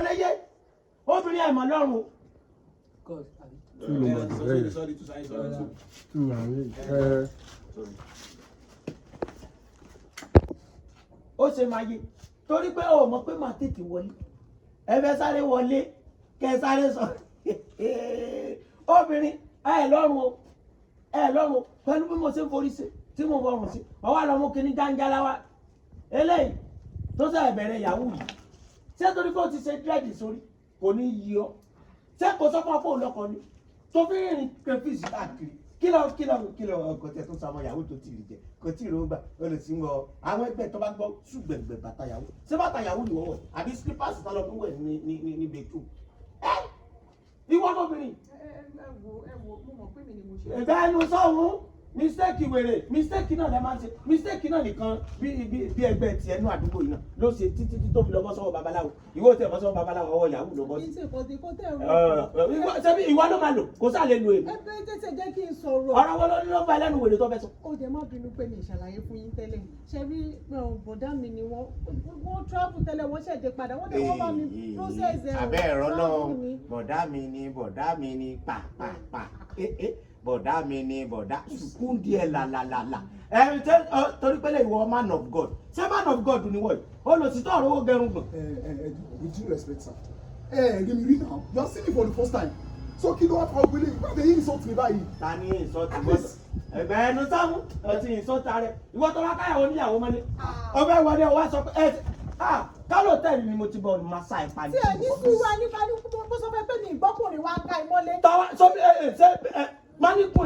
Lè yé obìnrin ẹ̀ mọ̀ lọ́rùn o. Two ló máa jù bẹ́ẹ̀. Sorry, two, sorry, sorry, two. Two àárín ẹ. Ó ṣe máa yé torí pé o mọ̀ pé màá tètè wọlé. Ẹ fẹ́ sáré wọlé, kẹ sáré sọ. Obìnrin ẹ lọ́rùn o, ẹ lọ́rùn o. Pẹ̀lú bí mo ṣe ń forí ṣe tí mo fọrùn sí, ọwọ́ àlọ́ mú kinní jáńjálá wa eléyìí tó ṣe bẹ̀rẹ̀ yahoo yìí. Ṣé torí pé o ti ṣe dread sórí kò ní yí ọ? Ṣé kò sọ fún ọ pé òun lọkọ ni tó fi rìnrìn crayfish káàkiri? Kí lọ ọkọ tẹ tó sọ ọmọ yahoo tó ti rí jẹ, kò tí ì rò gbà ó lè sí wọ àwọn ẹgbẹ́ tó bá gbọ́ ṣùgbẹ̀gbẹ̀ bàtà yahoo. Ṣé bàtà yahoo ni wọ́n wọ̀ àbí slippers tó lọ fi wẹ̀ ní bedroom ẹ, ìwọ lóbìnrin? Ẹ wo, mo mọ̀ pé mi ni mo ṣe. Ẹ̀bẹ̀ ẹnu sọ̀hún. Mistake wèrè, mistake náà lẹ máa ń ṣe, mistake náà nìkan. Bí ẹgbẹ́ tiẹ̀ nú àdúgbò yìí náà ló ṣe títí tí tó fi lọ bọ́ sọ́wọ́ babaláwo. Ìwọ tẹ̀ bọ́ sọ́wọ́ babaláwo, ọwọ́ yahoo ló bọ́ Kì í sí. ṣe nǹkan tí kò tẹ̀ ń Ẹ, ṣebí ìwọ ló máa lò, kò sáà lè lo èmi. Ẹ bẹ́ẹ̀, tètè jẹ́ kí n sọ̀rọ̀. Ọ̀rọ̀ wo ló ní ló ń fa ẹlẹ́nu wèrè tó fẹ́ sọ? Ó jẹ́ má bínú pé mi ìṣàlàyé fún yín tẹ́lẹ̀. Ṣe rí, bọ̀dá mi ni wọ́n travel tẹ́lẹ̀, wọ́n ṣẹ̀dẹ̀ padà, wọ́n dẹ̀ wọ́n bá mi process ẹ̀. Abẹ́ ẹ̀rọ náà. Travel ni. Bọ̀dá mi ni, bọ̀dá mi ni, pa pa pa, eh eh, bọ̀dá mi ni, bọ̀dá sùkún díẹ̀ làlàlàlà. Ẹ ṣe torí pé lè ìwọ man of God, ṣé man of God ni wọ́n yìí? Olùsítọ́ ọ̀rọ̀ owó gẹrun gbọ̀n. Ẹ ẹ ẹ, with due respect, sir, ẹ rí mi rí now, you are seeing me for the first time, so kí ló wá fa ògbélé ìgbà tẹ yín insult mi báyìí? Ta ni insult gbọ́dọ̀? Ẹgbẹ́ ẹnu sáwọn ọtí insult rẹ. Ìwọ tó wá káyàwó níyàwó mọ́lé, ọbẹ̀ wọlé, wá sọ pé ẹ ah, kálọ̀ tẹ̀lé ni mo ti bọ̀, ní ma sa ìpàdé. Tí ẹ ní sùúrù, a ní kálukú bó sọ fẹ́ pé mi ìgbọ́kùnrin wa ń ka ìmọ́lé. Tọ́wọ́ sọ ẹ ẹ ṣe ẹ máníkùn.